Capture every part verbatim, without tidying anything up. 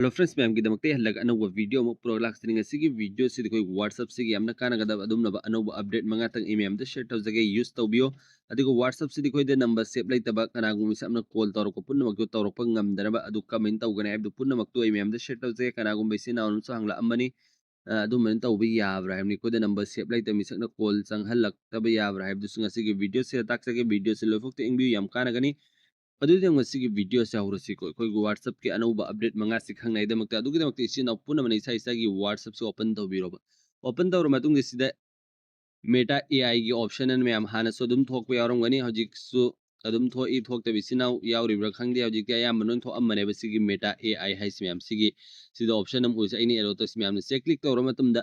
Hello friends, ꯃꯌꯥꯝꯒꯤꯗꯃꯛꯇ ꯑꯩ ꯍꯜꯂꯛ ꯑꯅꯧꯕ video ꯑꯃ ꯄꯨꯔꯛ ꯂꯥꯛꯆꯅꯤꯡꯉꯦ꯫ ꯉꯁꯤꯒꯤ video ꯁꯤꯗꯤ ꯑꯩꯈꯣꯏ WhatsApp ꯁꯤꯒꯤ ꯌꯥꯝꯅ ꯀꯥꯟꯅꯒꯗꯕ ꯑꯗꯨꯝꯂꯕ ꯑꯅꯧꯕ update ꯃꯉꯥꯇꯪ ꯑꯩ ꯃꯌꯥꯝꯗ share ꯇꯧꯖꯒꯦ, use ꯇꯧꯕꯤꯌꯣ꯫ ꯑꯗꯨꯒ WhatsApp ꯁꯤꯗꯤ ꯑꯩꯈꯣꯏꯗ number save ꯂꯩꯇꯕ ꯀꯅꯥꯒꯨꯝꯕ ꯃꯤꯁꯛ ꯑꯃꯅ call ꯇꯧꯔꯛꯄ ꯄꯨꯝꯅꯃꯛꯇꯨ ꯇꯧꯔꯛꯄ ꯉꯝꯗꯅꯕ ꯑꯗꯨ comment ꯇꯧꯒꯅꯤ ꯍꯥꯏꯕꯗꯨ ꯄꯨꯝꯅꯃꯛꯇꯨ ꯑꯩ ꯃꯌꯥꯝꯗ share ꯇꯧꯖꯒꯦ꯫ ꯀꯅꯥꯒꯨꯝꯕ ꯏꯆꯤꯟ ꯏꯅꯥꯎ ꯑꯃꯁꯨ ꯍꯪꯂꯛꯑꯝꯕꯅꯤ, ꯑ, ꯑꯗꯨꯝꯕꯅ ꯇꯧꯕ ꯌꯥꯕ꯭ꯔꯥ ꯍꯥꯏꯕꯅꯤ꯫ ꯑꯩꯈꯣꯏꯗ number save ꯂꯩꯇꯕ ꯃꯤꯁꯛꯅ call ꯆꯪꯍꯜꯂꯛꯇꯕ ꯌꯥꯕ꯭ꯔꯥ ꯍꯥꯏꯕꯗꯨꯁꯨ ꯉꯁꯤꯒꯤ video ꯁꯤꯗ ꯇꯥꯛꯆꯒꯦ꯫ Video ꯁꯤ ꯂꯣꯏꯐꯥꯎꯇ ꯌꯦꯡꯕꯤꯌꯨ, ꯌꯥꯝ ꯀꯥꯟꯅꯒꯅꯤ꯫ ꯑꯗꯨꯗꯤ ꯉꯁꯤꯒꯤ video ꯁꯦ ꯍꯧꯔꯁꯤꯀꯣ꯫ ꯑꯩꯈꯣꯏꯒꯤ WhatsApp ꯀꯤ ꯑꯅꯧꯕ update ꯃꯉꯥꯁꯤ ꯈꯪꯅꯉꯥꯏꯗꯃꯛꯇ, ꯑꯗꯨꯒꯤꯗꯃꯛꯇ ꯏꯆꯤꯟ ꯏꯅꯥꯎ ꯄꯨꯝꯅꯃꯛꯅ ꯏꯁꯥ ꯏꯁꯥꯒꯤ WhatsApp ꯁꯤ open ꯇꯧꯕꯤꯔꯣꯕ꯫ Open ꯇꯧꯔ ꯃꯇꯨꯡꯗ ꯁꯤꯗ Meta A I ꯒꯤ option ꯑꯅ ꯃꯌꯥꯝ ꯍꯥꯟꯅꯁꯨ ꯑꯗꯨꯝ ꯊꯣꯛꯄ ꯌꯥꯎꯔꯝꯒꯅꯤ, ꯍꯧꯖꯤꯛꯁꯨ ꯑꯗꯨꯝ ꯊꯣꯛꯏ, ꯊꯣꯛꯇꯕ ꯏꯆꯤꯟ ꯏꯅꯥꯎ ꯌꯥꯎꯔꯤꯕ꯭ꯔꯥ ꯈꯪꯗꯦ꯫ ꯍꯧꯖꯤꯛꯇꯤ ꯑꯌꯥꯝꯕ ꯂꯣꯏ ꯊꯣꯛꯑꯝꯕꯅꯦꯕ ꯁꯤꯒꯤ Meta A I ꯍꯥꯏꯁꯤ ꯃꯌꯥꯝ꯫ ꯁꯤꯒꯤ, ꯁꯤꯗ option ꯑꯃ ꯎꯔꯤꯁꯦ ꯑꯩꯅ arrow ꯇꯧꯔꯤꯁꯤ ꯃꯌꯥꯝꯅ꯫ ꯁꯤꯗ click ꯇꯧꯔ ꯃꯇꯨꯡꯗ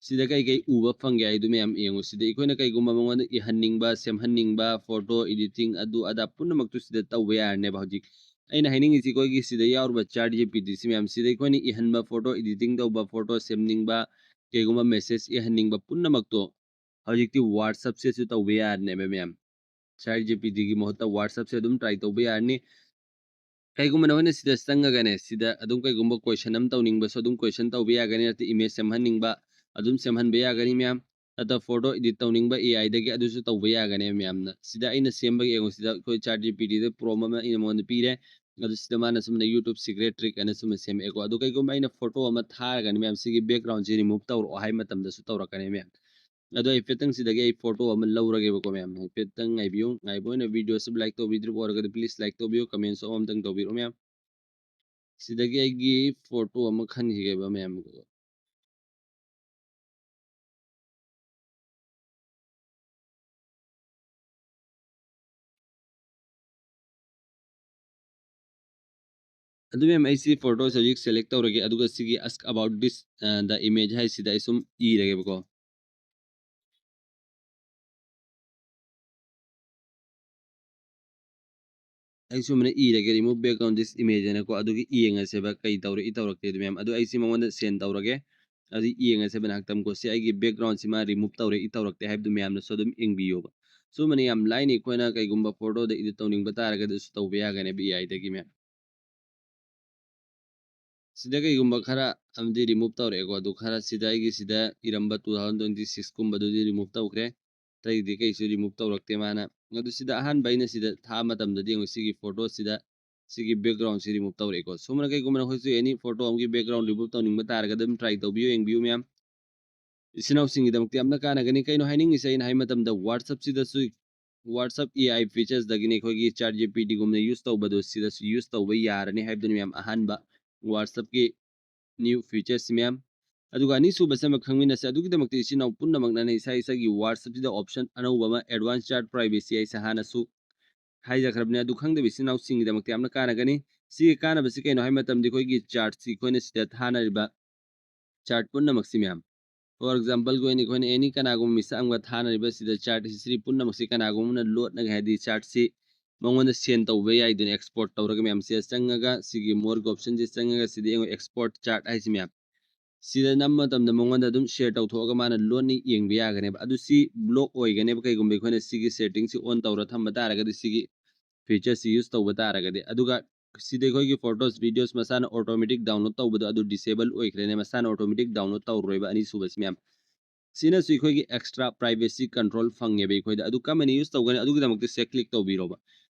ꯁꯤꯗ ꯀꯩ ꯀꯩ ꯎꯕ ꯐꯪꯒꯦ ꯍꯥꯏꯗꯨ ꯃꯌꯥꯝ ꯌꯦꯡꯉꯨ꯫ ꯁꯤꯗ ꯑꯩꯈꯣꯏꯅ ꯀꯩꯒꯨꯝꯕ ꯃꯉꯣꯟꯗ ꯏꯍꯟꯅꯤꯡꯕ, ꯁꯦꯝꯍꯟꯅꯤꯡꯕ, photo editing, ꯑꯗꯨ ꯑꯗꯥ ꯄꯨꯝꯅꯃꯛꯇꯨ ꯁꯤꯗ ꯇꯧꯕ ꯌꯥꯔꯅꯦꯕ꯫ ꯍꯧꯖꯤꯛ ꯑꯩꯅ ꯍꯥꯏꯅꯤꯡꯉꯤꯁꯤ ꯑꯩꯈꯣꯏꯒꯤ ꯁꯤꯗ ꯌꯥꯎꯔꯤꯕ ChatGPT ꯁꯤ ꯃꯌꯥꯝ, ꯁꯤꯗ ꯑꯩꯈꯣꯏꯅ ꯏꯍꯟꯕ, photo editing ꯇꯧꯕ, photo ꯁꯦꯝꯅꯤꯡꯕ, ꯀꯩꯒꯨꯝꯕ message ꯏꯍꯟꯅꯤꯡꯕ ꯄꯨꯝꯅꯃꯛꯇꯣ ꯍꯧꯖꯤꯛꯇꯤ WhatsApp ꯁꯤꯗꯁꯨ ꯇꯧꯕ ꯌꯥꯔꯅꯦꯕ ꯃꯌꯥꯝ꯫ ChatGPT ꯒꯤ ꯃꯍꯨꯠꯇ WhatsApp ꯁꯦ ꯑꯗꯨꯝ try ꯇꯧꯕ ꯌꯥꯔꯅꯤ꯫ ꯀꯩꯒꯨꯝꯕ ꯅꯈꯣꯏꯅ ꯁꯤꯗ ꯆꯪꯉꯒꯅꯦ, ꯁꯤꯗ ꯑꯗꯨꯝ ꯀꯩꯒꯨꯝꯕ question ꯑꯃ ꯇꯧꯅꯤꯡꯕꯁꯨ ꯑꯗꯨꯝ question ꯇꯧꯕ ꯌꯥꯒꯅꯤ, ꯅꯠꯇ꯭ꯔ image ꯁꯦꯝꯍꯟꯅꯤꯡꯕ ꯑꯗꯨꯝ ꯁꯦꯝꯍꯟꯕ ꯌꯥꯒꯅꯤ ꯃꯌꯥꯝ꯫ ꯅꯠꯇ꯭ꯔ photo edit ꯇꯧꯅꯤꯡꯕ A I ꯗꯒꯤ ꯑꯗꯨꯁꯨ ꯇꯧꯕ ꯌꯥꯒꯅꯤ ꯃꯌꯥꯝꯅ꯫ ꯁꯤꯗ ꯑꯩꯅ ꯁꯦꯝꯕꯒꯤ ꯌꯦꯡꯉꯨ, ꯁꯤꯗ ꯑꯩꯈꯣꯏ ChatGPT ꯗ prompt ꯑꯃ ꯑꯩꯅ ꯃꯉꯣꯟꯗ ꯄꯤꯔꯦ꯫ ꯑꯗꯨ ꯁꯤꯗ ꯃꯥꯅ ꯁꯨꯝꯅ YouTube secret trick ꯑꯅ ꯁꯨꯝꯅ ꯁꯦꯝꯃꯛꯑꯦꯀꯣ꯫ ꯑꯗꯨ ꯀꯩꯒꯨꯝꯕ ꯑꯩꯅ photo ꯑꯃ ꯊꯥꯔꯒꯅꯤ ꯃꯌꯥꯝ, ꯁꯤꯒꯤ background ꯁꯤ remove ꯇꯧꯔꯛꯑꯣ ꯍꯥꯏ ꯃꯇꯝꯗꯁꯨ ꯇꯧꯔꯛꯀꯅꯤ ꯃꯌꯥꯝ꯫ ꯑꯗꯣ ꯍꯥꯏꯐꯦꯠꯇꯪ ꯁꯤꯗꯒꯤ ꯑꯩ photo ꯑꯃ ꯂꯧꯔꯒꯦꯕꯀꯣ ꯃꯌꯥꯝ, ꯍꯥꯏꯐꯦꯠꯇꯪ ꯉꯥꯏꯕꯤꯌꯨ꯫ ꯉꯥꯏꯕ ꯑꯣꯏꯅ video ꯁꯤ like ꯇꯧꯕꯤꯗ꯭ꯔꯤꯕ ꯑꯣꯏꯔꯒꯗꯤ please like ꯇꯧꯕꯤꯌꯨ, comment ꯁꯨ ꯑꯃꯇꯪ ꯇꯧꯕꯤꯔꯛꯑꯣ ꯃꯌꯥꯝ꯫ ꯁꯤꯗꯒꯤ ꯑꯩꯒꯤ photo ꯑꯃ ꯈꯟꯈꯤꯒꯦꯕ ꯃꯌꯥꯝ꯫ ꯑꯗꯨ ꯃꯌꯥꯝ, ꯑꯩꯁꯤ photos ꯍꯧꯖꯤꯛ select ꯇꯧꯔꯒꯦ, ꯑꯗꯨꯒ ꯁꯤꯒꯤ ask about this, ꯑ, the image ꯍꯥꯏꯁꯤꯗ ꯑꯩ ꯁꯨꯝ ꯏꯔꯒꯦꯕꯀꯣ꯫ ꯑꯩ ꯁꯨꯃꯥꯏꯅ ꯏꯔꯒꯦ, remove background this image ꯍꯥꯏꯅꯀꯣ꯫ ꯑꯗꯨꯒꯤ ꯌꯦꯡꯉꯁꯦꯕ ꯀꯩ ꯇꯧꯔꯛꯏ ꯇꯧꯔꯛꯇꯦ ꯑꯗꯨ ꯃꯌꯥꯝ꯫ ꯑꯗꯨ ꯑꯩ ꯁꯤ ꯃꯉꯣꯟꯗ send ꯇꯧꯔꯒꯦ꯫ ꯑꯗꯨ ꯌꯦꯡꯉꯁꯦꯕ ꯉꯥꯏꯍꯥꯛꯇꯪꯀꯣ꯫ ꯁꯤ ꯑꯩꯒꯤ background ꯁꯤꯃ remove ꯇꯧꯔꯛꯏ ꯇꯧꯔꯛꯇꯦ ꯍꯥꯏꯕꯗꯨ ꯃꯌꯥꯝꯅꯁꯨ ꯑꯗꯨꯝ ꯌꯦꯡꯕꯤꯌꯣꯕ꯫ ꯁꯨꯃꯥꯏꯅ ꯌꯥꯝ ꯂꯥꯏꯅ ꯑꯩꯈꯣꯏꯅ ꯀꯩꯒꯨꯝꯕ photo ꯗ edit ꯇꯧꯅꯤꯡꯕ ꯇꯥꯔꯒꯗꯤ ꯑꯗꯨꯁꯨ ꯇꯧꯕ ꯌꯥꯒꯅꯦꯕ A I ꯗꯒꯤ ꯃꯌꯥꯝ꯫ ꯁꯤꯗ ꯀꯩꯒꯨꯝꯕ ꯈꯔ ꯑꯃꯗꯤ ꯔꯤꯃꯨꯚ ꯇꯧꯔꯛꯑꯦꯀꯣ꯫ ꯑꯗꯨ ꯈꯔ ꯁꯤꯗ ꯑꯩꯒꯤ ꯁꯤꯗ ꯏꯔꯝꯕ two thousand twenty six ꯀꯨꯝꯕꯗꯨꯗꯤ ꯔꯤꯃꯨꯚ ꯇꯧꯈ꯭ꯔꯦ꯫ ꯑꯇꯩꯗꯤ ꯀꯩꯁꯨ ꯔꯤꯃꯨꯚ ꯇꯧꯔꯛꯇꯦ ꯃꯥꯅ꯫ ꯑꯗꯨ ꯁꯤꯗ ꯑꯍꯥꯟꯕ ꯑꯩꯅ ꯁꯤꯗ ꯊꯥꯕ ꯃꯇꯝꯗꯗꯤ ꯌꯦꯡꯉꯨ, ꯁꯤꯒꯤ ꯐꯣꯇꯣꯁꯤꯗ ꯁꯤꯒꯤ ꯕꯦꯛꯒ꯭ꯔꯥꯎꯟꯁꯤ ꯔꯤꯃꯨꯚ ꯇꯧꯔꯛꯑꯦꯀꯣ꯫ ꯁꯨꯝꯅ ꯀꯩꯒꯨꯝꯕ ꯅꯈꯣꯏꯁꯨ ꯑꯦꯅꯤ ꯐꯣꯇꯣ ꯑꯃꯒꯤ ꯕꯦꯛꯒ꯭ꯔꯥꯎꯟ ꯔꯤꯃꯨꯚ ꯇꯧꯅꯤꯡꯕ ꯇꯥꯔꯒꯗꯤ ꯑꯗꯨꯝ ꯇ꯭ꯔꯥꯏ ꯇꯧꯕꯤꯌꯨ, ꯌꯦꯡꯕꯤꯌꯨ ꯃꯌꯥꯝ꯫ ꯏꯆꯤꯟꯅꯥꯎꯁꯤꯡꯒꯤꯗꯃꯛꯇ ꯌꯥꯝꯅ ꯀꯥꯟꯅꯒꯅꯤ꯫ ꯀꯩꯅꯣ ꯍꯥꯏꯅꯤꯡꯉꯤꯁꯦ ꯑꯩꯅ ꯍꯥꯏ ꯃꯇꯝꯗ WhatsApp-ꯁꯤꯗꯁꯨ, WhatsApp A I features-ꯗꯒꯤꯅꯤ ꯑꯩꯈꯣꯏꯒꯤ ChatGPT-ꯒꯨꯝꯅ ꯌꯨꯁ ꯇꯧꯕꯗꯣ ꯁꯤꯗꯁꯨ ꯌꯨꯁ ꯇꯧꯕ ꯌꯥꯔꯅꯤ ꯍꯥꯏꯕꯗꯨꯅꯤ ꯃꯌꯥꯝ꯫ ꯑꯍꯥꯟꯕ WhatsApp-ꯀꯤ new features ꯃꯌꯥꯝ꯫ ꯑꯗꯨꯒ ꯑꯅꯤꯁꯨꯕꯁꯦ ꯑꯃ ꯈꯪꯃꯤꯟꯅꯁꯦ꯫ ꯑꯗꯨꯒꯤꯗꯃꯛꯇ ꯏꯆꯤꯟ ꯏꯅꯥꯎ ꯄꯨꯝꯅꯃꯛꯅꯅꯦ ꯏꯁꯥ ꯏꯁꯥꯒꯤ WhatsApp-ꯁꯤꯗ option ꯑꯅꯧꯕ ꯑꯃ, advanced chat privacy ꯍꯥꯏꯁꯦ ꯍꯥꯟꯅꯁꯨ ꯍꯥꯏꯖꯈ꯭ꯔꯕꯅꯤ꯫ ꯑꯗꯨ ꯈꯪꯗꯕ ꯏꯆꯤꯟ ꯏꯅꯥꯎꯁꯤꯡꯒꯤꯗꯃꯛꯇ ꯌꯥꯝꯅ ꯀꯥꯟꯅꯒꯅꯤ꯫ ꯁꯤꯒꯤ ꯀꯥꯟꯅꯕꯁꯤ ꯀꯩꯅꯣ ꯍꯥꯏꯕ ꯃꯇꯝꯗ ꯑꯩꯈꯣꯏꯒꯤ chat-ꯁꯤ ꯑꯩꯈꯣꯏꯅ ꯁꯤꯗ ꯊꯥꯅꯔꯤꯕ chat ꯄꯨꯝꯅꯃꯛꯁꯤ ꯃꯌꯥꯝ, for example-ꯒꯤ ꯑꯣꯏꯅ ꯑꯩꯈꯣꯏꯅ ꯑꯦꯅꯤ ꯀꯅꯥꯒꯨꯝꯕ ꯃꯤꯁꯛ ꯑꯃꯒ ꯊꯥꯅꯔꯤꯕ ꯁꯤꯗ chat history ꯄꯨꯝꯅꯃꯛꯁꯤ ꯀꯅꯥꯒꯨꯝꯕ ꯑꯃꯅ ꯂꯣꯠꯅꯒꯦ ꯍꯥꯏꯗꯤ chat-ꯁꯤ ꯃꯉꯣꯟꯗ send ꯇꯧꯕ ꯌꯥꯏꯗꯣꯏꯅꯦ꯫ Export ꯇꯧꯔꯒ ꯃꯌꯥꯝꯁꯦ ꯆꯪꯉꯒ ꯁꯤꯒꯤ more-ꯒꯤ option-ꯁꯦ ꯆꯪꯉꯒ ꯁꯤꯗ ꯌꯦꯡꯉꯣ, export chat ꯍꯥꯏꯁꯤ ꯃꯌꯥꯝ꯫ ꯁꯤꯗ ꯅꯝꯕ ꯃꯇꯝꯗ ꯃꯉꯣꯟꯗ ꯑꯗꯨꯝ share ꯇꯧꯊꯣꯛꯑꯒ ꯃꯥꯅ ꯂꯣꯟꯅ ꯌꯦꯡꯕ ꯌꯥꯒꯅꯦꯕ꯫ ꯑꯗꯨ ꯁꯤ block ꯑꯣꯏꯒꯅꯦꯕ ꯀꯩꯒꯨꯝꯕ ꯑꯩꯈꯣꯏꯅ ꯁꯤꯒꯤ setting-ꯁꯤ on ꯇꯧꯔ ꯊꯝꯕ ꯇꯥꯔꯒꯗꯤ, ꯁꯤꯒꯤ features-ꯁꯤ use ꯇꯧꯕ ꯇꯥꯔꯒꯗꯤ꯫ ꯑꯗꯨꯒ ꯁꯤꯗ ꯑꯩꯈꯣꯏꯒꯤ photos, videos ꯃꯁꯥꯅ automatic download ꯇꯧꯕꯗꯣ ꯑꯗꯨ disable ꯑꯣꯏꯈ꯭ꯔꯦꯅꯦ, ꯃꯁꯥꯅ automatic download ꯇꯧꯔꯔꯣꯏꯕ ꯑꯅꯤꯁꯨꯕꯁꯤ ꯃꯌꯥꯝ꯫ ꯁꯤꯅꯁꯨ ꯑꯩꯈꯣꯏꯒꯤ extra privacy control ꯐꯪꯉꯦꯕ ꯑꯩꯈꯣꯏꯗ꯫ ꯑꯗꯨ ꯀꯃꯥꯏꯅ use ꯇꯧꯒꯅꯤ? ꯑꯗꯨꯒꯤꯗꯃꯛꯇ ꯁꯤꯗ click ꯇꯧꯕꯤꯔꯣꯕ꯫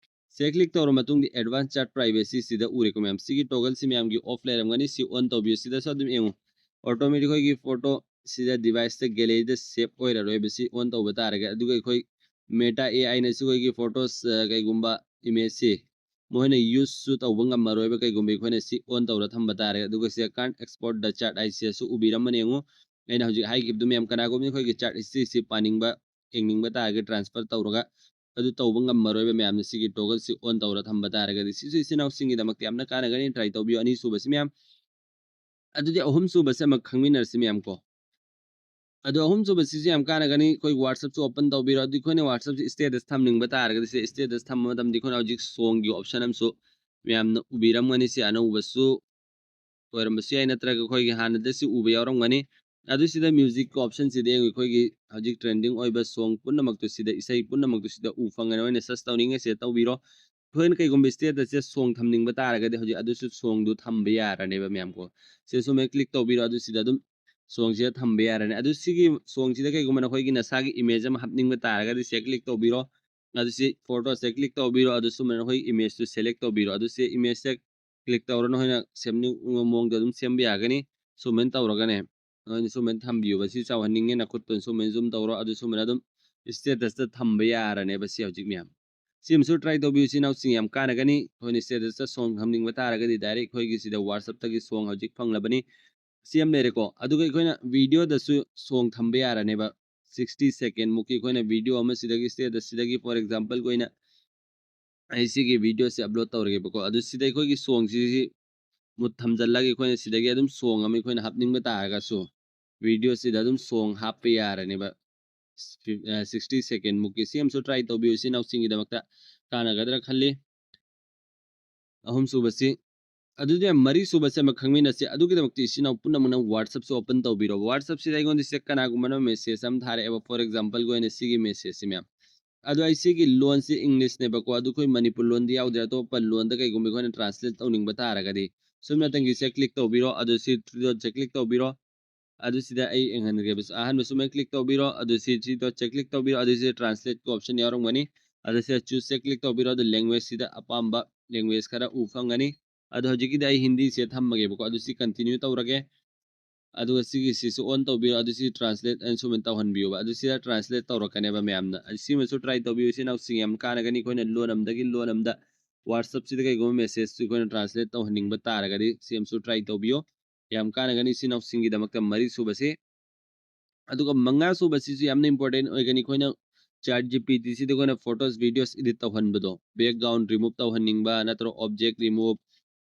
ꯁꯤꯗ click ꯇꯧꯔ ꯃꯇꯨꯡꯗ advanced chat privacy ꯁꯤꯗ ꯎꯔꯦꯀꯣ ꯃꯌꯥꯝ꯫ ꯁꯤꯒꯤ toggle-ꯁꯤ ꯃꯌꯥꯝꯒꯤ off ꯂꯩꯔꯝꯒꯅꯤ, ꯁꯤ on ꯇꯧꯕꯤꯌꯨ꯫ ꯁꯤꯗꯁꯨ ꯑꯗꯨꯝ ꯌꯦꯡꯉꯨ, automatic ꯑꯩꯈꯣꯏꯒꯤ photo ꯁꯤꯗ device-ꯇ gallery-ꯗ save ꯑꯣꯏꯔꯔꯣꯏꯕ, ꯁꯤ on ꯇꯧꯕ ꯇꯥꯔꯒꯗꯤ꯫ ꯑꯗꯨꯒ ꯑꯩꯈꯣꯏ Meta A I-ꯅꯁꯨ ꯑꯩꯈꯣꯏꯒꯤ photos, ꯑ, ꯀꯩꯒꯨꯝꯕ image-ꯁꯤ ꯃꯣꯏꯅ use-ꯁꯨ ꯇꯧꯕ ꯉꯝꯃꯔꯣꯏꯕ ꯀꯩꯒꯨꯝꯕ ꯑꯩꯈꯣꯏꯅ ꯁꯤ on ꯇꯧꯔ ꯊꯝꯕ ꯇꯥꯔꯒꯗꯤ꯫ ꯑꯗꯨꯒ ꯁꯤꯗ can't export the chat ꯍꯥꯏꯁꯤꯁꯨ ꯎꯕꯤꯔꯝꯃꯅꯤ ꯌꯦꯡꯉꯨ꯫ ꯑꯩꯅ ꯍꯧꯖꯤꯛ ꯍꯥꯏꯈꯤꯕꯗꯨ ꯃꯌꯥꯝ, ꯀꯅꯥꯒꯨꯝꯕ ꯑꯩꯈꯣꯏꯒꯤ chat history-ꯁꯤ ꯄꯥꯅꯤꯡꯕ, ꯌꯦꯡꯅꯤꯡꯕ ꯇꯥꯔꯒꯗꯤ transfer ꯇꯧꯔꯒ ꯑꯗꯨ ꯇꯧꯕ ꯉꯝꯃꯔꯣꯏꯕ ꯃꯌꯥꯝꯅ ꯁꯤꯒꯤ toggle-ꯁꯤ on ꯇꯧꯔ ꯊꯝꯕ ꯇꯥꯔꯒꯗꯤ꯫ ꯁꯤꯁꯨ ꯏꯆꯤꯟ ꯏꯅꯥꯎꯁꯤꯡꯒꯤꯗꯃꯛꯇ ꯌꯥꯝꯅ ꯀꯥꯟꯅꯒꯅꯤ, try ꯇꯧꯕꯤꯌꯨ ꯑꯅꯤꯁꯨꯕꯁꯤ ꯃꯌꯥꯝ꯫ ꯑꯗꯨꯗꯤ ꯑꯍꯨꯝꯁꯨꯕꯁꯦ ꯑꯃ ꯈꯪꯃꯤꯟꯅꯔꯁꯤ ꯃꯌꯥꯝ ꯀꯣ꯫ ꯑꯗꯣ ꯑꯍꯨꯝꯁꯨꯕꯁꯤꯁꯨ ꯌꯥꯝ ꯀꯥꯟꯅꯒꯅꯤ꯫ ꯑꯩꯈꯣꯏ WhatsApp-ꯁꯨ open ꯇꯧꯕꯤꯔꯣ꯫ ꯑꯗꯨ ꯑꯩꯈꯣꯏꯅ WhatsApp-ꯁꯤ status ꯊꯝꯅꯤꯡꯕ ꯇꯥꯔꯒꯗꯤ ꯁꯤ status ꯊꯝꯕ ꯃꯇꯝꯗ ꯑꯩꯈꯣꯏꯅ ꯍꯧꯖꯤꯛ song-ꯒꯤ option ꯑꯃꯁꯨ ꯃꯌꯥꯝꯅ ꯎꯕꯤꯔꯝꯒꯅꯤ꯫ ꯁꯤ ꯑꯅꯧꯕꯁꯨ ꯑꯣꯏꯔꯝꯕꯁꯨ ꯌꯥꯏ, ꯅꯠꯇ꯭ꯔꯒ ꯑꯩꯈꯣꯏꯒꯤ ꯍꯥꯟꯅꯗ ꯁꯤ ꯎꯕ ꯌꯥꯎꯔꯝꯒꯅꯤ꯫ ꯑꯗꯨ ꯁꯤꯗ music-ꯀꯤ option-ꯁꯤꯗ ꯌꯦꯡꯉꯨ, ꯑꯩꯈꯣꯏꯒꯤ ꯍꯧꯖꯤꯛ trending ꯑꯣꯏꯕ song ꯄꯨꯝꯅꯃꯛꯇꯨ ꯁꯤꯗ, ꯏꯁꯩ ꯄꯨꯝꯅꯃꯛꯇꯨ ꯁꯤꯗ ꯎ ꯐꯪꯒꯅꯤ꯫ ꯑꯣꯏꯅ search ꯇꯧꯅꯤꯡꯉꯦ ꯁꯤꯗ ꯇꯧꯕꯤꯔꯣ꯫ ꯑꯩꯈꯣꯏꯅ ꯀꯩꯒꯨꯝꯕ status ꯁꯦ song ꯊꯝꯅꯤꯡꯕ ꯇꯥꯔꯒꯗꯤ ꯍꯧꯖꯤꯛ ꯑꯗꯨꯁꯨ song ꯗꯨ ꯊꯝꯕ ꯌꯥꯔꯅꯦꯕ ꯃꯌꯥꯝ ꯀꯣ꯫ ꯁꯤꯗ ꯁꯨꯃꯥꯏꯅ click ꯇꯧꯕꯤꯔꯣ, ꯑꯗꯨ ꯁꯤꯗ ꯑꯗꯨꯝ song ꯁꯤꯗ ꯊꯝꯕ ꯌꯥꯔꯅꯤ꯫ ꯑꯗꯨ ꯁꯤꯒꯤ song ꯁꯤꯗ ꯀꯩꯒꯨꯝꯕ ꯅꯈꯣꯏꯒꯤ ꯅꯁꯥꯒꯤ image ꯑꯃ ꯍꯥꯞꯅꯤꯡꯕ ꯇꯥꯔꯒꯗꯤ ꯁꯤꯗ click ꯇꯧꯕꯤꯔꯣ꯫ ꯑꯗꯨ ꯁꯤ photo ꯁꯤꯗ click ꯇꯧꯕꯤꯔꯣ꯫ ꯑꯗꯨ ꯁꯨꯃꯥꯏꯅ ꯅꯈꯣꯏꯒꯤ image ꯇꯨ select ꯇꯧꯕꯤꯔꯣ꯫ ꯑꯗꯨ ꯁꯤ image ꯁꯦ click ꯇꯧꯔ ꯅꯈꯣꯏꯅ ꯁꯦꯝꯅꯤꯡꯕ ꯃꯑꯣꯡꯗ ꯑꯗꯨꯝ ꯁꯦꯝꯕ ꯌꯥꯒꯅꯤ꯫ ꯁꯨꯃꯥꯏꯅ ꯇꯧꯔꯒꯅꯦ, ꯅꯈꯣꯏꯅ ꯁꯨꯃꯥꯏꯅ ꯊꯝꯕꯤꯌꯣꯕ꯫ ꯁꯤ ꯆꯥꯎꯍꯟꯅꯤꯡꯉꯦ ꯅꯈꯨꯠꯇꯨꯅ ꯁꯨꯃꯥꯏꯅ zoom ꯇꯧꯔꯣ꯫ ꯑꯗꯨ ꯁꯨꯃꯥꯏꯅ ꯑꯗꯨꯝ status ꯇ ꯊꯝꯕ ꯌꯥꯔꯅꯦꯕ ꯁꯤ ꯍꯧꯖꯤꯛ ꯃꯌꯥꯝ꯫ ꯁꯤ ꯑꯃꯁꯨ try ꯇꯧꯕꯤꯌꯨ ꯏꯆꯤꯟ ꯏꯅꯥꯎꯁꯤꯡ, ꯌꯥꯝ ꯀꯥꯟꯅꯒꯅꯤ꯫ ꯑꯩꯈꯣꯏꯅ status ꯇ song ꯊꯝꯅꯤꯡꯕ ꯇꯥꯔꯒꯗꯤ direct ꯑꯩꯈꯣꯏꯒꯤ ꯁꯤꯗ WhatsApp ꯇꯒꯤ song ꯍꯧꯖꯤꯛ ꯐꯪꯂꯕꯅꯤ꯫ ꯁꯤ ꯑꯃ ꯂꯩꯔꯦꯀꯣ꯫ ꯑꯗꯨꯒ ꯑꯩꯈꯣꯏꯅ video ꯗꯁꯨ song ꯊꯝꯕ ꯌꯥꯔꯅꯦꯕ꯫ Sixty second ꯃꯨꯛꯀꯤ ꯑꯩꯈꯣꯏꯅ video ꯑꯃ ꯁꯤꯗꯒꯤ status ꯁꯤꯗꯒꯤ, for example ꯒꯤ ꯑꯣꯏꯅ ꯑꯩ ꯁꯤꯒꯤ video ꯁꯦ upload ꯇꯧꯔꯒꯦꯕꯀꯣ꯫ ꯑꯗꯨ ꯁꯤꯗ ꯑꯩꯈꯣꯏꯒꯤ song ꯁꯤꯁꯤ ꯃꯨꯠ ꯊꯝꯖꯤꯜꯂꯒ ꯑꯩꯈꯣꯏꯅ ꯁꯤꯗꯒꯤ ꯑꯗꯨꯝ song ꯑꯃ ꯑꯩꯈꯣꯏꯅ ꯍꯥꯞꯅꯤꯡꯕ ꯇꯥꯔꯒꯁꯨ video ꯁꯤꯗ ꯑꯗꯨꯝ song ꯍꯥꯞꯄ ꯌꯥꯔꯅꯦꯕ꯫ Sixty second ꯃꯨꯛꯀꯤ꯫ ꯁꯤ ꯑꯃꯁꯨ try ꯇꯧꯕꯤꯌꯨ ꯏꯆꯤꯟ ꯏꯅꯥꯎꯁꯤꯡꯒꯤꯗꯃꯛꯇ ꯀꯥꯟꯅꯒꯗ꯭ꯔꯥ ꯈꯜꯂꯤ꯫ ꯑꯍꯨꯝꯁꯨꯕꯁꯤ, ꯑꯗꯨꯗꯤ ꯃꯔꯤꯁꯨꯕꯁꯦ ꯑꯃ ꯈꯪꯃꯤꯟꯅꯁꯤ꯫ ꯑꯗꯨꯒꯤꯗꯃꯛꯇ ꯏꯆꯤꯟ ꯏꯅꯥꯎ ꯄꯨꯝꯅꯃꯛꯅ WhatsApp ꯁꯨ open ꯇꯧꯕꯤꯔꯣ꯫ WhatsApp ꯁꯤꯗ ꯑꯩꯉꯣꯟꯗ ꯁꯤꯗ ꯀꯅꯥꯒꯨꯝꯕꯅ message ꯑꯃ ꯊꯥꯔꯛꯑꯦꯕ, for example ꯒꯤ ꯑꯣꯏꯅ ꯁꯤꯒꯤ message ꯁꯤ ꯃꯌꯥꯝ꯫ ꯑꯗꯣ ꯑꯩ ꯁꯤꯒꯤ ꯂꯣꯟꯁꯤ English ꯅꯦꯕꯀꯣ, ꯑꯗꯨ ꯑꯩꯈꯣꯏ ꯃꯅꯤꯄꯨꯔ ꯂꯣꯟꯗꯤ ꯌꯥꯎꯗ꯭ꯔꯦ꯫ ꯑꯇꯣꯞꯄ ꯂꯣꯟꯗ ꯀꯩꯒꯨꯝꯕ ꯑꯩꯈꯣꯏꯅ translate ꯇꯧꯅꯤꯡꯕ ꯇꯥꯔꯒꯗꯤ ꯁꯨꯝꯅꯇꯪꯒꯤ ꯁꯤꯗ click ꯇꯧꯕꯤꯔꯣ꯫ ꯑꯗꯨ ꯁꯤ three dot ꯁꯦ click ꯇꯧꯕꯤꯔꯣ꯫ ꯑꯗꯨ ꯁꯤꯗ ꯑꯩ ꯌꯦꯡꯍꯟꯒꯦꯕ꯫ ꯑꯍꯥꯟꯕ ꯁꯨꯃꯥꯏꯅ click ꯇꯧꯕꯤꯔꯣ꯫ ꯑꯗꯨ ꯁꯤ three dot ꯁꯦ click ꯇꯧꯕꯤꯔꯣ꯫ ꯑꯗꯨ ꯁꯤꯗ translate ꯀꯤ option ꯌꯥꯎꯔꯝꯒꯅꯤ꯫ ꯑꯗꯨ ꯁꯤꯗ choose ꯁꯦ click ꯇꯧꯕꯤꯔꯣ꯫ ꯑꯗꯨ language ꯁꯤꯗ ꯑꯄꯥꯝꯕ language ꯈꯔ ꯎ ꯐꯪꯒꯅꯤ꯫ ꯑꯗꯣ ꯍꯧꯖꯤꯛꯀꯤꯗꯤ ꯑꯩ ꯍꯤꯟꯗꯤꯁꯦ ꯊꯝꯃꯒꯦꯕꯀꯣ꯫ ꯑꯗꯨ ꯁꯤ continue ꯇꯧꯔꯒꯦ꯫ ꯑꯗꯨꯒ ꯁꯤꯒꯤ ꯁꯤꯁꯨ on ꯇꯧꯕꯤꯔꯣ꯫ ꯑꯗꯨ ꯁꯤ translate ꯑꯅ ꯁꯨꯃꯥꯏꯅ ꯇꯧꯍꯟꯕꯤꯌꯣꯕ꯫ ꯑꯗꯨ ꯁꯤꯗ translate ꯇꯧꯔꯛꯀꯅꯦꯕ ꯃꯌꯥꯝꯅ꯫ ꯑꯗꯨ ꯁꯤꯃꯁꯨ try ꯇꯧꯕꯤꯌꯨ ꯏꯆꯤꯟ ꯏꯅꯥꯎꯁꯤꯡ, ꯌꯥꯝ ꯀꯥꯟꯅꯒꯅꯤ꯫ ꯑꯩꯈꯣꯏꯅ ꯂꯣꯟ ꯑꯃꯗꯒꯤ ꯂꯣꯟ ꯑꯃꯗ WhatsApp ꯁꯤꯗ ꯀꯩꯒꯨꯝꯕ message ꯁꯨ ꯑꯩꯈꯣꯏꯅ translate ꯇꯧꯍꯟꯅꯤꯡꯕ ꯇꯥꯔꯒꯗꯤ ꯁꯤ ꯑꯃꯁꯨ try ꯇꯧꯕꯤꯌꯣ꯫ ꯌꯥꯝ ꯀꯥꯟꯅꯒꯅꯤ ꯏꯆꯤꯟ ꯏꯅꯥꯎꯁꯤꯡꯒꯤꯗꯃꯛꯇ ꯃꯔꯤ ꯁꯨꯕꯁꯤ꯫ ꯑꯗꯨꯒ ꯃꯉꯥ ꯁꯨꯕꯁꯤꯁꯨ ꯌꯥꯝꯅ important ꯑꯣꯏꯒꯅꯤ꯫ ꯑꯩꯈꯣꯏꯅ ChatGPT ꯁꯤꯗ ꯑꯩꯈꯣꯏꯅ photos videos edit ꯇꯧꯍꯟꯕꯗꯣ, background remove ꯇꯧꯍꯟꯅꯤꯡꯕ ꯅꯠꯇ꯭ꯔꯒ object remove,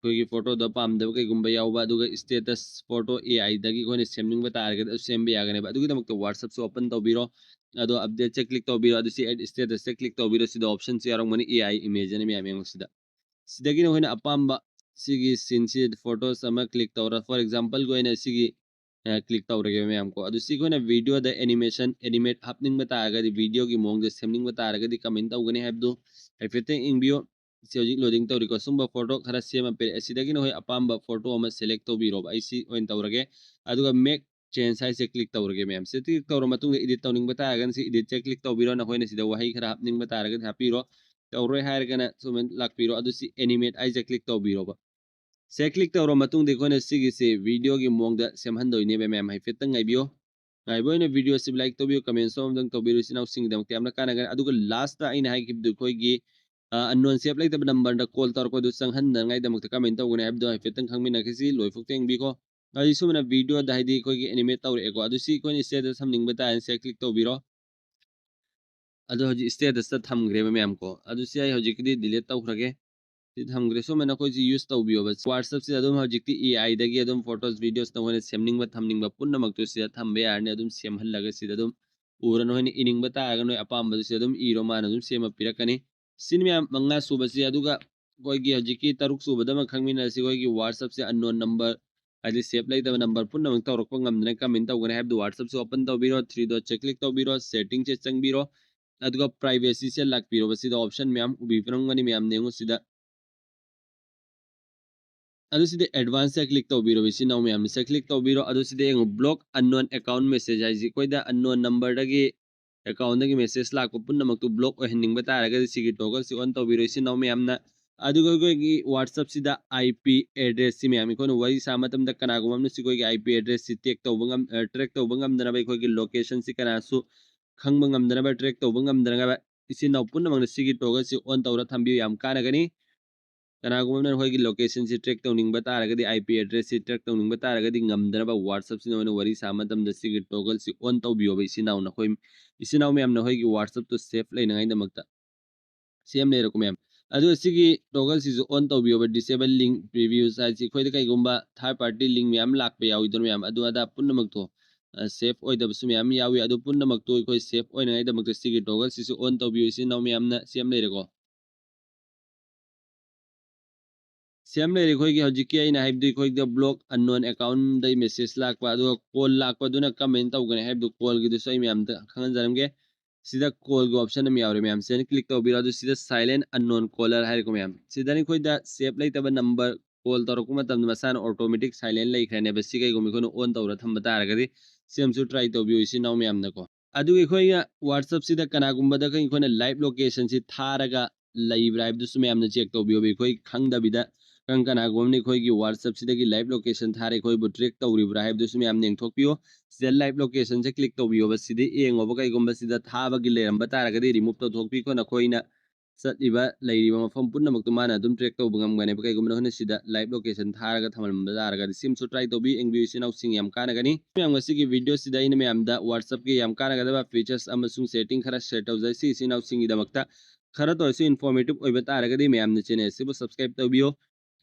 ꯑꯩꯈꯣꯏꯒꯤ photo ꯗ ꯄꯥꯝꯗꯕ ꯀꯩꯒꯨꯝꯕ ꯌꯥꯎꯕ, ꯑꯗꯨꯒ status photo AI ꯗꯒꯤ ꯑꯩꯈꯣꯏꯅ ꯁꯦꯝꯅꯤꯡꯕ ꯇꯥꯔꯒꯗꯤ ꯑꯗꯨ ꯁꯦꯝꯕ ꯌꯥꯒꯅꯦꯕ꯫ ꯑꯗꯨꯒꯤꯗꯃꯛꯇ WhatsApp ꯁꯨ open ꯇꯧꯕꯤꯔꯣ꯫ ꯑꯗꯣ update ꯁꯦ click ꯇꯧꯕꯤꯔꯣ꯫ ꯑꯗꯨ ꯁꯤ add status ꯁꯦ click ꯇꯧꯕꯤꯔꯣ꯫ ꯁꯤꯗ option ꯁꯨ ꯌꯥꯎꯔꯝꯒꯅꯤ, AI image ꯑꯅ ꯃꯌꯥꯝ ꯌꯦꯡꯉꯣ ꯁꯤꯗ꯫ ꯁꯤꯗꯒꯤ ꯅꯈꯣꯏꯅ ꯑꯄꯥꯝꯕ ꯁꯤꯒꯤ scene ꯁꯤ photos ꯑꯃ click ꯇꯧꯔ, for example ꯒꯤ ꯑꯣꯏꯅ ꯁꯤꯒꯤ click ꯇꯧꯔꯒꯦ ꯃꯌꯥꯝ ꯀꯣ꯫ ꯑꯗꯨ ꯁꯤ ꯑꯩꯈꯣꯏꯅ video ꯗ animation, animate ꯍꯥꯞꯅꯤꯡꯕ ꯇꯥꯔꯒꯗꯤ, video ꯒꯤ ꯃꯑꯣꯡꯗ ꯁꯦꯝꯅꯤꯡꯕ ꯇꯥꯔꯒꯗꯤ ꯀꯃꯥꯏꯅ ꯇꯧꯒꯅꯤ ꯍꯥꯏꯕꯗꯨ ꯍꯥꯏꯐꯦꯠꯇꯪ ꯌꯦꯡꯕꯤꯌꯨ꯫ ꯁꯤ ꯍꯧꯖꯤꯛ loading ꯇꯧꯔꯤꯀꯣ꯫ ꯁꯨꯝꯕ photo ꯈꯔ ꯁꯦꯝꯃ ꯄꯤꯔꯛꯑꯦ꯫ ꯁꯤꯗꯒꯤ ꯅꯈꯣꯏ ꯑꯄꯥꯝꯕ photo ꯑꯃ select ꯇꯧꯕꯤꯔꯣꯕ꯫ ꯑꯩ ꯁꯤ ꯑꯣꯏꯅ ꯇꯧꯔꯒꯦ꯫ ꯑꯗꯨꯒ make change ꯍꯥꯏꯁꯦ click ꯇꯧꯔꯒꯦ ꯃꯌꯥꯝ꯫ ꯁꯤ click ꯇꯧꯔ ꯃꯇꯨꯡꯗ edit ꯇꯧꯅꯤꯡꯕ ꯇꯥꯔꯒꯅ ꯁꯤ edit ꯁꯦ click ꯇꯧꯕꯤꯔꯣ꯫ ꯅꯈꯣꯏꯅ ꯁꯤꯗ ꯋꯥꯍꯩ ꯈꯔ ꯍꯥꯞꯅꯤꯡꯕ ꯇꯥꯔꯒꯗꯤ ꯍꯥꯞꯄꯤꯔꯣ꯫ ꯇꯧꯔꯣꯏ ꯍꯥꯏꯔꯒꯅ ꯁꯨꯃꯥꯏꯅ ꯂꯥꯛꯄꯤꯔꯣ꯫ ꯑꯗꯨ ꯁꯤ animate ꯍꯥꯏꯁꯦ click ꯇꯧꯕꯤꯔꯣꯕ꯫ ꯁꯦ click ꯇꯧꯔ ꯃꯇꯨꯡꯗ ꯑꯩꯈꯣꯏꯅ ꯁꯤꯒꯤꯁꯤ video ꯒꯤ ꯃꯑꯣꯡꯗ ꯁꯦꯝꯍꯟꯗꯣꯏꯅꯦꯕ ꯃꯌꯥꯝ꯫ ꯍꯥꯏꯐꯦꯠꯇꯪ ꯉꯥꯏꯕꯤꯌꯣ꯫ ꯉꯥꯏꯕ ꯑꯣꯏꯅ video ꯁꯤ like ꯇꯧꯕꯤꯌꯨ, comment ꯁꯨ ꯑꯃꯇꯪ ꯇꯧꯕꯤꯔꯨ, ꯏꯆꯤꯟ ꯏꯅꯥꯎꯁꯤꯡꯒꯤꯗꯃꯛꯇ ꯌꯥꯝꯅ ꯀꯥꯟꯅꯒꯅꯤ꯫ ꯑꯗꯨꯒ last ꯇ ꯑꯩꯅ ꯍꯥꯏꯈꯤꯕꯗꯨ ꯑꯩꯈꯣꯏꯒꯤ, ꯑ, unknown save ꯂꯩꯇꯕ number ꯗ call ꯇꯧꯔꯛꯄꯗꯨ ꯆꯪꯍꯟꯗꯅꯉꯥꯏꯗꯃꯛꯇ ꯀꯃꯥꯏꯅ ꯇꯧꯒꯅꯤ ꯍꯥꯏꯕꯗꯣ ꯍꯥꯏꯐꯦꯠꯇꯪ ꯈꯪꯃꯤꯟꯅꯈꯤꯁꯤ꯫ ꯂꯣꯏꯐꯥꯎ ꯌꯦꯡꯕꯤꯈꯣ꯫ ꯑꯗꯨꯗꯤ ꯁꯨꯃꯥꯏꯅ video ꯗ ꯍꯥꯏꯗꯤ ꯑꯩꯈꯣꯏꯒꯤ animate ꯇꯧꯔꯛꯑꯦꯀꯣ꯫ ꯑꯗꯨ ꯁꯤ ꯑꯩꯈꯣꯏꯅ status ꯊꯝꯅꯤꯡꯕ ꯇꯥꯔꯦ, ꯁꯦ click ꯇꯧꯕꯤꯔꯣ꯫ ꯑꯗꯨ ꯍꯧꯖꯤꯛ status ꯇ ꯊꯝꯈ꯭ꯔꯦꯕ ꯃꯌꯥꯝ ꯀꯣ꯫ ꯑꯗꯨ ꯁꯤ ꯑꯩ ꯍꯧꯖꯤꯛꯀꯤꯗꯤ delete ꯇꯧꯈ꯭ꯔꯒꯦ꯫ ꯁꯤ ꯊꯝꯈ꯭ꯔꯦ꯫ ꯁꯨꯃꯥꯏꯅ ꯑꯩꯈꯣꯏꯁꯤ use ꯇꯧꯕꯤꯌꯣꯕ꯫ WhatsApp ꯁꯤꯗ ꯑꯗꯨꯝ ꯍꯧꯖꯤꯛꯇꯤ A I ꯗꯒꯤ ꯑꯗꯨꯝ photos, videos ꯅꯈꯣꯏꯅ ꯁꯦꯝꯅꯤꯡꯕ ꯊꯝꯅꯤꯡꯕ ꯄꯨꯝꯅꯃꯛꯇꯨ ꯁꯤꯗ ꯊꯝꯕ ꯌꯥꯔꯅꯤ꯫ ꯑꯗꯨꯝ ꯁꯦꯝꯍꯜꯂꯒ ꯁꯤꯗ ꯑꯗꯨꯝ ꯎꯔ ꯅꯈꯣꯏꯅ ꯏꯅꯤꯡꯕ ꯇꯥꯔꯒ ꯅꯣꯏ ꯑꯄꯥꯝꯕꯗꯨ ꯁꯤꯗ ꯑꯗꯨꯝ ꯏꯔꯣ, ꯃꯥꯅ ꯑꯗꯨꯝ ꯁꯦꯝꯃ ꯄꯤꯔꯛꯀꯅꯤ꯫ ꯁꯤꯅꯤ ꯃꯌꯥꯝ ꯃꯉꯥ ꯁꯨꯕꯁꯤ꯫ ꯑꯗꯨꯒ ꯑꯩꯈꯣꯏꯒꯤ ꯍꯧꯖꯤꯛꯀꯤ ꯇꯔꯨꯛ ꯁꯨꯕꯗ ꯑꯃ ꯈꯪꯃꯤꯟꯅꯔꯁꯤ꯫ ꯑꯩꯈꯣꯏꯒꯤ WhatsApp ꯁꯦ unknown number ꯍꯥꯏꯗꯤ save ꯂꯩꯇꯕ number ꯄꯨꯝꯅꯃꯛ ꯇꯧꯔꯛꯄ ꯉꯝꯗꯅ ꯀꯃꯥꯏꯅ ꯇꯧꯒꯅꯤ ꯍꯥꯏꯕꯗꯨ WhatsApp ꯁꯤ open ꯇꯧꯕꯤꯔꯣ, three dot ꯁꯦ click ꯇꯧꯕꯤꯔꯣ, setting ꯁꯦ ꯆꯪꯕꯤꯔꯣ, ꯑꯗꯨꯒ privacy ꯁꯦ ꯂꯥꯛꯄꯤꯔꯣ꯫ ꯁꯤꯗ option ꯃꯌꯥꯝ ꯎꯕꯤꯔꯝꯒꯅꯤ ꯃꯌꯥꯝ, ꯌꯦꯡꯉꯨ ꯁꯤꯗ꯫ ꯑꯗꯨ ꯁꯤꯗ advance ꯁꯦ click ꯇꯧꯕꯤꯔꯣ ꯏꯆꯤꯟ ꯏꯅꯥꯎ ꯃꯌꯥꯝ꯫ ꯁꯤꯗ click ꯇꯧꯕꯤꯔꯣ꯫ ꯑꯗꯨ ꯁꯤꯗ ꯌꯦꯡꯉꯨ, block unknown account message ꯍꯥꯏꯁꯤ ꯑꯩꯈꯣꯏꯗ unknown number ꯗꯒꯤ account ꯗꯒꯤ message ꯂꯥꯛꯄ ꯄꯨꯝꯅꯃꯛꯇꯨ block ꯑꯣꯏꯍꯟꯅꯤꯡꯕ ꯇꯥꯔꯒꯗꯤ ꯁꯤꯒꯤ toggle ꯁꯤ on ꯇꯧꯕꯤꯔꯣ ꯏꯆꯤꯟ ꯏꯅꯥꯎ ꯃꯌꯥꯝꯅ꯫ ꯑꯗꯨꯒ ꯑꯩꯈꯣꯏꯒꯤ WhatsApp ꯁꯤꯗ I P address ꯁꯤ ꯃꯌꯥꯝ ꯑꯩꯈꯣꯏꯅ ꯋꯥꯔꯤ ꯁꯥꯕ ꯃꯇꯝꯗ ꯀꯅꯥꯒꯨꯝꯕ ꯑꯃꯅ ꯁꯤ ꯑꯩꯈꯣꯏꯒꯤ I P address ꯁꯤ track ꯇꯧꯕ ꯉꯝ-, ꯑ, track ꯇꯧꯕ ꯉꯝꯗꯅꯕ, ꯑꯩꯈꯣꯏꯒꯤ location ꯁꯤ ꯀꯅꯥꯁꯨ ꯈꯪꯕ ꯉꯝꯗꯅꯕ, track ꯇꯧꯕ ꯉꯝꯗꯅꯕ ꯏꯆꯤꯟ ꯏꯅꯥꯎ ꯄꯨꯝꯅꯃꯛꯅ ꯁꯤꯒꯤ toggle ꯁꯤ on ꯇꯧꯔ ꯊꯝꯕꯤꯌꯨ, ꯌꯥꯝ ꯀꯥꯟꯅꯒꯅꯤ꯫ ꯀꯅꯥꯒꯨꯝꯕ ꯑꯃꯅ ꯅꯈꯣꯏꯒꯤ location ꯁꯤ track ꯇꯧꯅꯤꯡꯕ ꯇꯥꯔꯒꯗꯤ, I P address ꯁꯤ track ꯇꯧꯅꯤꯡꯕ ꯇꯥꯔꯒꯗꯤ ꯉꯝꯗꯅꯕ WhatsApp ꯁꯤꯅ ꯑꯣꯏꯅ ꯋꯥꯔꯤ ꯁꯥꯕ ꯃꯇꯝꯗ ꯁꯤꯒꯤ toggle ꯁꯤ on ꯇꯧꯕꯤꯌꯣꯕ ꯏꯆꯤꯟ ꯏꯅꯥꯎ ꯅꯈꯣꯏ, ꯏꯆꯤꯟ ꯏꯅꯥꯎ ꯃꯌꯥꯝ ꯅꯈꯣꯏꯒꯤ WhatsApp ꯇꯨ safe ꯂꯩꯅꯉꯥꯏꯗꯃꯛꯇ꯫ ꯁꯤ ꯑꯃ ꯂꯩꯔꯦꯀꯣ ꯃꯌꯥꯝ꯫ ꯑꯗꯨꯒ ꯁꯤꯒꯤ toggle ꯁꯤꯁꯨ on ꯇꯧꯕꯤꯌꯣꯕ, disable link previews ꯍꯥꯏꯁꯤ ꯑꯩꯈꯣꯏꯗ ꯀꯩꯒꯨꯝꯕ third party link ꯃꯌꯥꯝ ꯂꯥꯛꯄ ꯌꯥꯎꯋꯤꯗꯅ ꯃꯌꯥꯝ, ꯑꯗꯨ ꯑꯗꯥ ꯄꯨꯝꯅꯃꯛꯇꯣ, ꯑ, safe ꯑꯣꯏꯗꯕꯁꯨ ꯃꯌꯥꯝ ꯌꯥꯎꯋꯤ꯫ ꯑꯗꯨ ꯄꯨꯝꯅꯃꯛꯇꯣ ꯑꯩꯈꯣꯏ safe ꯑꯣꯏꯅꯉꯥꯏꯗꯃꯛꯇ ꯁꯤꯒꯤ toggle ꯁꯤꯁꯨ on ꯇꯧꯕꯤꯌꯨ ꯏꯆꯤꯟ ꯏꯅꯥꯎ ꯃꯌꯥꯝꯅ꯫ ꯁꯤ ꯑꯃ ꯂꯩꯔꯦꯀꯣ꯫ ꯁꯤ ꯑꯃ ꯂꯩꯔꯦ ꯑꯩꯈꯣꯏꯒꯤ ꯍꯧꯖꯤꯛꯀꯤ ꯑꯩꯅ ꯍꯥꯏꯕꯗꯨ ꯑꯩꯈꯣꯏꯗ block unknown account ꯗꯩ message ꯂꯥꯛꯄ, ꯑꯗꯨꯒ call ꯂꯥꯛꯄꯗꯨꯅ ꯀꯃꯥꯏꯅ ꯇꯧꯒꯅꯤ ꯍꯥꯏꯕꯗꯨ call ꯒꯤꯗꯨꯁꯨ ꯑꯩ ꯃꯌꯥꯝꯗ ꯈꯪꯍꯟꯖꯔꯝꯒꯦ꯫ ꯁꯤꯗ ꯀꯣꯜꯒꯤ ꯑꯣꯞꯁꯟ ꯑꯃ ꯌꯥꯎꯔꯦ ꯃꯌꯥꯝ, ꯁꯤꯗ ꯀ꯭ꯂꯤꯛ ꯇꯧꯕꯤꯔꯣ꯫ ꯑꯗꯨ ꯁꯤꯗ ꯁꯥꯏꯂꯦꯟ ꯑꯟꯅꯣꯟ ꯀꯣꯂꯔ ꯍꯥꯏꯔꯦꯀꯣ ꯃꯌꯥꯝ꯫ ꯁꯤꯗ ꯑꯩꯈꯣꯏꯗ ꯁꯦꯞ ꯂꯩꯇꯕ ꯅꯝꯕꯔ ꯀꯣꯜ ꯇꯧꯔꯛꯄ ꯃꯇꯝꯗ ꯃꯁꯥꯅ ꯑꯣꯇꯣꯃꯦꯇꯤꯛ ꯁꯥꯏꯂꯦꯟ ꯂꯩꯈ꯭ꯔꯅꯦꯕ꯫ ꯁꯤ ꯀꯩꯒꯨꯝꯕ ꯑꯩꯈꯣꯏꯅ ꯑꯣꯟ ꯇꯧꯔ ꯊꯝꯕ ꯇꯥꯔꯒꯗꯤ ꯁꯤ ꯑꯃꯁꯨ ꯇ꯭ꯔꯥꯏ ꯇꯧꯕꯤꯌꯨ ꯏꯆꯤꯟ ꯏꯅꯥꯎ ꯃꯌꯥꯝꯅꯀꯣ꯫ ꯑꯗꯨꯒ ꯑꯩꯈꯣꯏꯅ WhatsApp-ꯁꯤꯗ ꯀꯅꯥꯒꯨꯝꯕꯗ ꯑꯩꯈꯣꯏꯅ ꯂꯥꯏꯚ ꯂꯣꯀꯦꯁꯟꯁꯤ ꯊꯥꯔꯒ ꯂꯩꯕ꯭ꯔꯥ ꯍꯥꯏꯕꯗꯨꯁꯨ ꯃꯌꯥꯝꯅ ꯆꯦꯛ ꯇꯧꯕꯤꯌꯣꯕ꯫ ꯑꯩꯈꯣꯏ ꯈꯪꯗꯕꯤꯗ ꯀꯅꯥ ꯀꯅꯥꯒꯨꯝꯕꯅ ꯑꯩꯈꯣꯏꯒꯤ WhatsApp-ꯁꯤꯗꯒꯤ ꯂꯥꯏꯚ ꯂꯣꯀꯦꯁꯟ ꯊꯥꯔꯦ ꯑꯩꯈꯣꯏꯕꯨ ꯇ꯭ꯔꯦꯛ ꯇꯧꯔꯤꯕ꯭ꯔꯥ ꯍꯥꯏꯕꯗꯨꯁꯨ ꯃꯌꯥꯝ ꯌꯦꯡꯊꯣꯛꯄꯤꯌꯣ꯫ ꯁꯤꯗ ꯂꯥꯏꯚ ꯂꯣꯀꯦꯁꯟꯁꯦ ꯀ꯭ꯂꯤꯛ ꯇꯧꯕꯤꯌꯣꯕ꯫ ꯁꯤꯗꯤ ꯌꯦꯡꯉꯣꯕ, ꯀꯩꯒꯨꯝꯕ ꯁꯤꯗ ꯊꯥꯕꯒꯤ ꯂꯩꯔꯝꯕ ꯇꯥꯔꯒꯗꯤ ꯔꯤꯃꯨꯚ ꯇꯧꯊꯣꯛꯄꯤꯈꯣ꯫ ꯅꯈꯣꯏꯅ ꯆꯠꯂꯤꯕ, ꯂꯩꯔꯤꯕ ꯃꯐꯝ ꯄꯨꯝꯅꯃꯛꯇꯨ ꯃꯥꯅ ꯑꯗꯨꯝ ꯇ꯭ꯔꯦꯛ ꯇꯧꯕ ꯉꯝꯒꯅꯦꯕ꯫ ꯀꯩꯒꯨꯝꯕ ꯅꯈꯣꯏꯅ ꯁꯤꯗ ꯂꯥꯏꯚ ꯂꯣꯀꯦꯁꯟ ꯊꯥꯔꯒ ꯊꯝꯂꯝꯕ ꯇꯥꯔꯒꯗꯤ ꯁꯤꯝꯁꯨ ꯇ꯭ꯔꯥꯏ ꯇꯧꯕꯤꯌꯨ꯫ ꯌꯦꯡꯕꯤꯌꯨ ꯏꯆꯤꯟ ꯏꯅꯥꯎꯁꯤꯡ, ꯌꯥꯝ ꯀꯥꯟꯅꯒꯅꯤ꯫ ꯃꯌꯥꯝ, ꯉꯁꯤꯒꯤ ꯚꯤꯗꯤꯑꯣꯁꯤꯗ ꯑꯩꯅ ꯃꯌꯥꯝꯗ WhatsApp-ꯀꯤ ꯌꯥꯝ ꯀꯥꯟꯅꯒꯗꯕ ꯐꯤꯆꯔꯁ ꯑꯃꯁꯨꯡ ꯁꯦꯇꯤꯡ ꯈꯔ ꯁꯤꯌꯔ ꯇꯧꯖꯔꯁꯤ ꯏꯆꯤꯟ ꯏꯅꯥꯎꯁꯤꯡꯒꯤꯗꯃꯛꯇ꯫ ꯈꯔꯇ ꯑꯣꯏꯔꯁꯨ ꯏꯟꯐꯣꯔꯃꯦꯇꯤꯚ ꯑꯣꯏꯕ ꯇꯥꯔꯒꯗꯤ ꯃꯌꯥꯝꯅ ꯆꯦꯅꯦꯜ ꯑꯁꯤꯕꯨ ꯁꯕꯁꯀ꯭ꯔꯥꯏꯕ ꯇꯧꯕꯤꯌꯨ꯫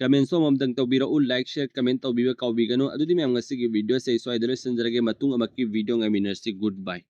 ꯀꯃꯦꯟꯁꯨ ꯑꯃꯃꯝꯇꯪ ꯇꯧꯕꯤꯔꯛꯎ꯫ ꯂꯥꯏꯛ, ꯁꯤꯌꯔ, ꯀꯃꯦꯟ ꯇꯧꯕꯤꯕ ꯀꯥꯎꯕꯤꯒꯅꯨ꯫ ꯑꯗꯨꯗꯤ ꯃꯌꯥꯝ, ꯉꯁꯤꯒꯤ ꯚꯤꯗꯤꯑꯣꯁꯦ ꯑꯩ ꯁ꯭ꯋꯥꯏꯗ ꯂꯣꯏꯁꯤꯟꯖꯔꯒꯦ꯫ ꯃꯇꯨꯡ ꯑꯃꯛꯀꯤ ꯚꯤꯗꯤꯑꯣ ꯉꯥꯏꯃꯤꯟꯅꯔꯁꯤ꯫ ꯒꯨꯗ ꯕꯥꯏ꯫